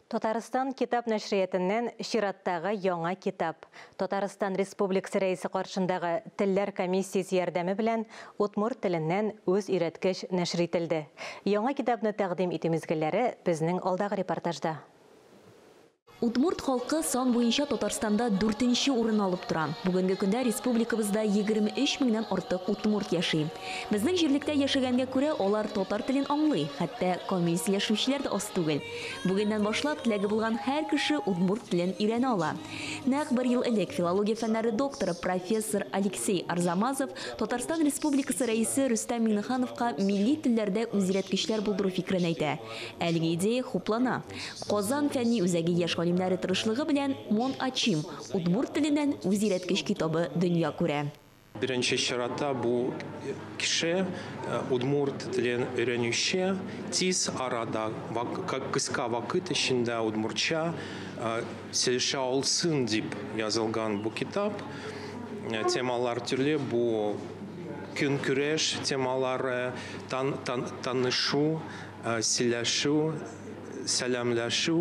Татарстан китап нәшриятеннән чираттагы яңа китап. Татарстан Республикасы Рәисе каршындагы Телләр комиссиясе ярдәме белән удмурт теленнән үз өйрәткеч нәшер ителде. Яңа китапны тәкъдим итү мизгелләре безнең алдагы репортажда. Удмурт халкы сан буенча Татарстанда дүртенче урын алып тора. Бүгенге көндә республикабызда 23 меңнән артык удмурт яши. Безнең җирлектә яшәгәнгә күрә алар татар телен аңлый, хәтта камил сөйләшүчеләр дә аз түгел. Бүгеннән башлап теләге булган һәр кеше удмурт телен өйрәнә ала. Нәкъ бер ел элек филология фәннәре докторы, профессор Алексей Арзамазов Татарстан Республикасы Рәисе Рөстәм Миңнехановка милли телләрдә үзөйрәткечләр булдыру фикерен әйтә. Әлеге идея хуплана. Казан фәнни үзәге яшь галимнәре тырышлыгы белән Мон Ачим удмурт теленнән үзөйрәткеч китабы дөнья күрә. Беренче чиратта бу кеше удмурт телен өйрәнүче тиз арада, кыска вакыт эчендә удмуртча сөйләшә алсын дип язылган бу китап. Темалар төрле, бу көнкүреш темалары, танышу, сөйләшү, сәламләшү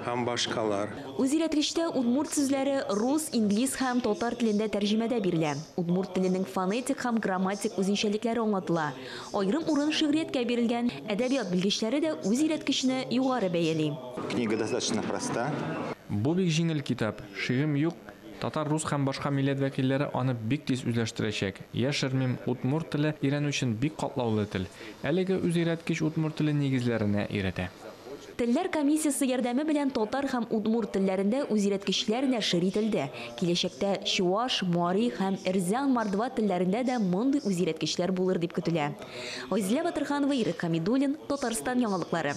һәм башкалар. Үзөйрәткечтә удмурт сүзләре рус, инглиз һәм татар телендә тәрҗемәдә бирелә. Удмурт теленең фонетик һәм грамматик үзенчәлекләре аңлатыла. Аерым урын шигърияткә бирелгән. Әдәбият белгечләре дә үзөйрәткечне югары бәяли. Книга достаточно проста. Бу бик җиңел китап. Шигем юк, татар, рус һәм башка милләт вәкилләре аны бик тиз үзләштерәчәк. Яшермим, удмурт теле өйрәнү өчен бик катлаулы тел. Әлеге үзөйрәткеч удмурт теле нигезләренә өйрәтә. Телләр комиссиясе ярдәме белән татар һәм удмурт телләрендә үзөйрәткечләр нәшер ителде. Киләчәктә чуаш, мари һәм эрзян, мордва телләрендә дә мондый үзөйрәткечләр булыр дип көтелә. Айзилә Батырханова, Ирек Хамидуллин, Татарстан яңалыклары.